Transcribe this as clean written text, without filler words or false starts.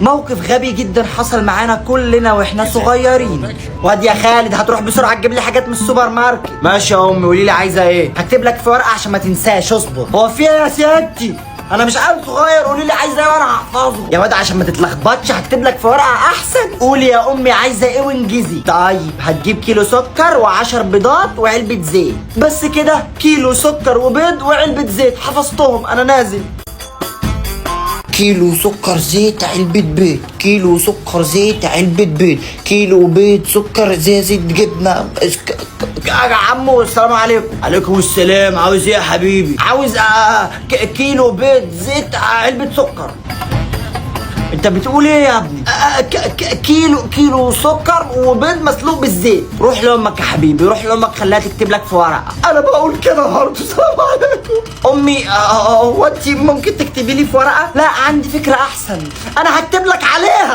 موقف غبي جدا حصل معانا كلنا واحنا صغيرين. واد يا خالد هتروح بسرعة تجيب لي حاجات من السوبر ماركت. ماشي يا امي، قولي لي عايزه ايه. هكتب لك في ورقة عشان ما تنساش. اصبر. هو في ايه يا سيادتي؟ انا مش عيل صغير، قولي لي عايزه ايه وانا هحفظه. يا واد عشان ما تتلخبطش هكتب لك في ورقة احسن. قولي يا امي عايزه ايه وانجزي. طيب هتجيب كيلو سكر و10 بيضات وعلبة زيت. بس كده، كيلو سكر وبيض وعلبة زيت، حفظتهم. انا نازل. كيلو سكر زيت علبة بيض، كيلو سكر زيت علبة بيض، كيلو بيض سكر زيت جبنة يا عمو السلام عليكم. عليكم السلام. عاوز ايه يا حبيبي؟ عاوز كيلو بيض زيت علبة سكر. انت بتقول ايه يا ابني؟ كيلو سكر وبيض مسلوق بالزيت. روح لامك يا حبيبي، روح لامك خليها تكتب لك في ورقة. انا بقول كده برضه. السلام عليكم. امي هو انت ممكن تكتبي لي في ورقة؟ لا عندي فكرة احسن، انا هكتب لك عليها.